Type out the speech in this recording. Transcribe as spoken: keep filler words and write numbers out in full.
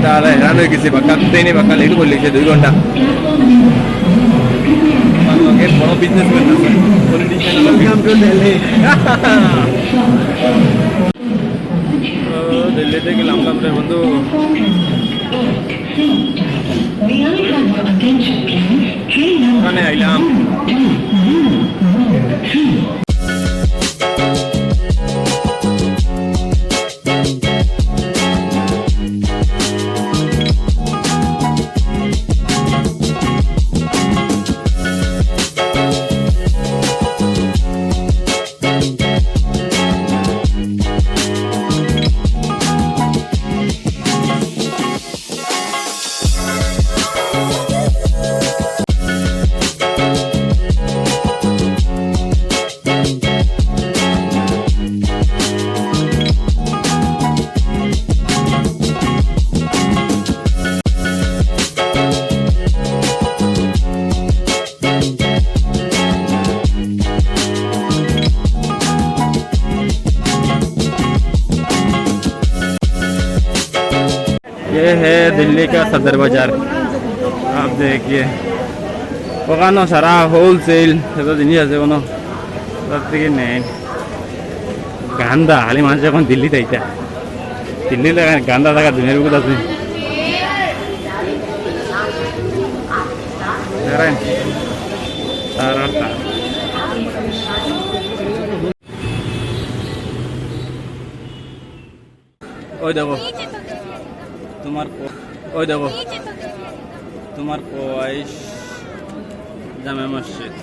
তারা হয়রান হয়ে গেছে, বাক্কা ট্রেনে বাক্কা লেট করে লিখছে দুই ঘন্টা। আমার লগে বড় বিজনেসম্যান আছে, পলিটিশিয়ান। Welcome to Delhi. তো দিল্লিতে গেলাম আমরা বন্ধু। ওখানে আইলাম। ये है दिल्ली का सदर बाजार। आप देखिए, ওখানো সারা হোলসেল যত জিনিস আছে, কোনো তার থেকে নেই। গান্দা, খালি মানুষ এখন দিল্লিত আইতা। দিল্লি লাগা গান্দা থাকা দুনিয়ার বুকুত আছে। দেখেন, তার আর তার। ওই দেখো, তোমার ক-, ওই দেখো, তোমার কয়েস জামে মসজিদ।